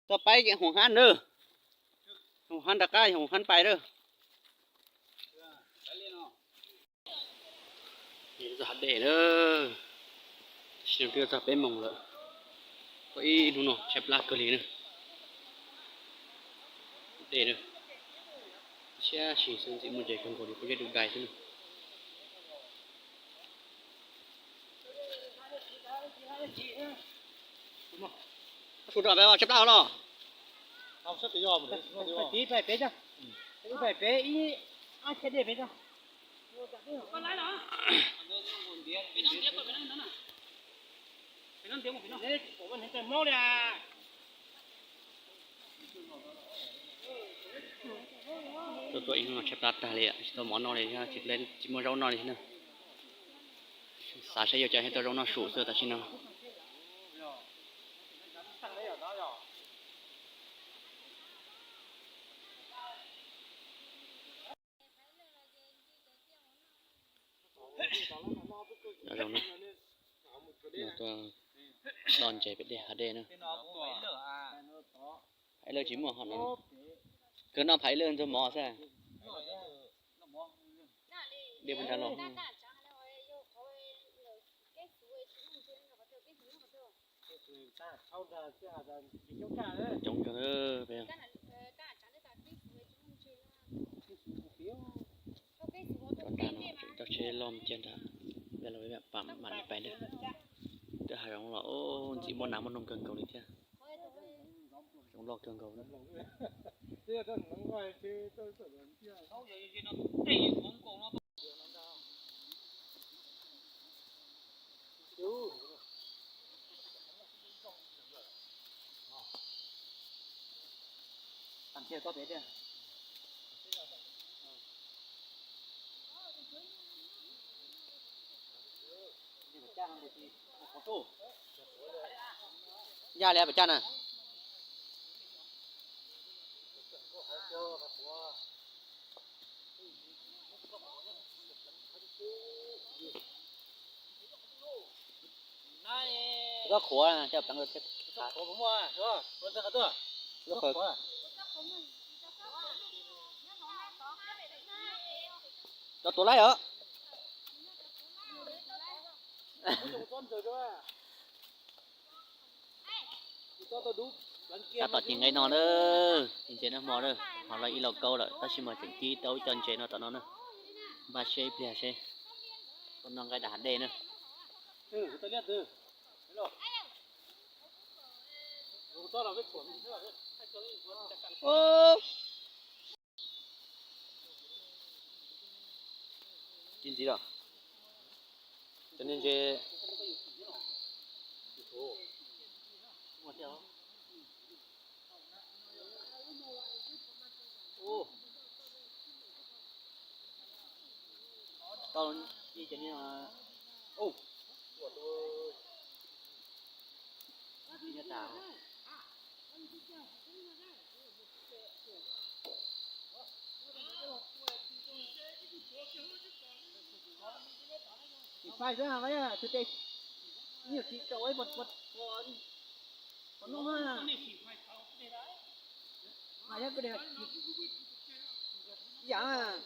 Tau paib hoom hab na. Hoom hab nram qab, hoom hab pais na. Txoj hav dej na. Tam sim no twb txog peb moos lawm. Koj ib hnub no tshaib plab kawg li na. Dej na. Siab sis xwb, ntxim muaj ntses kawg nkaus li, kuj yog dub dai xwb na. Tshaib plab los. Tuaj tuaj ib hnub no tshaib plab tag li, tsis tau mov noj li, tsis muaj zaub noj li na. Xav saib yuav cov thiaj tau zaub noj su xwb tam sim no. Nyob zoo na, no tuaj doj ntses pem dej hav dej na. Phav ib lawj tsis muaj ho no, kawg noj phav ib lawj ntxuag mov xwb. Dej puag nrad los. Coob kawg peb. Rov tag no tseem coj tsheb loj mus ciag nrad, peb los peb mam li pais na. Twb hav zoov los ntxim muaj nas muaj noog kawg nkaus li thiab. Zoov loj kawg nkaus na. Yaj li pes caj na. Txoj qhuav, cov tuav laib os. Tab tom ci nqe no na, ci ntses nag hmo na, ho los ib los kaub lawm tab sis mas tseem ci tau ib co ntses no tom no na. Npaj siab ib pliag seb, tuaj noj nqaij dam hav dej na. Ci ntxiv los, cov niag ntses. Tau ci cov niag, ua, ci niag tas. Tsis fais xwb, tus tes nyuam tsis tau ib puas, puas, puas noj na. Mas yog kuv ib yam.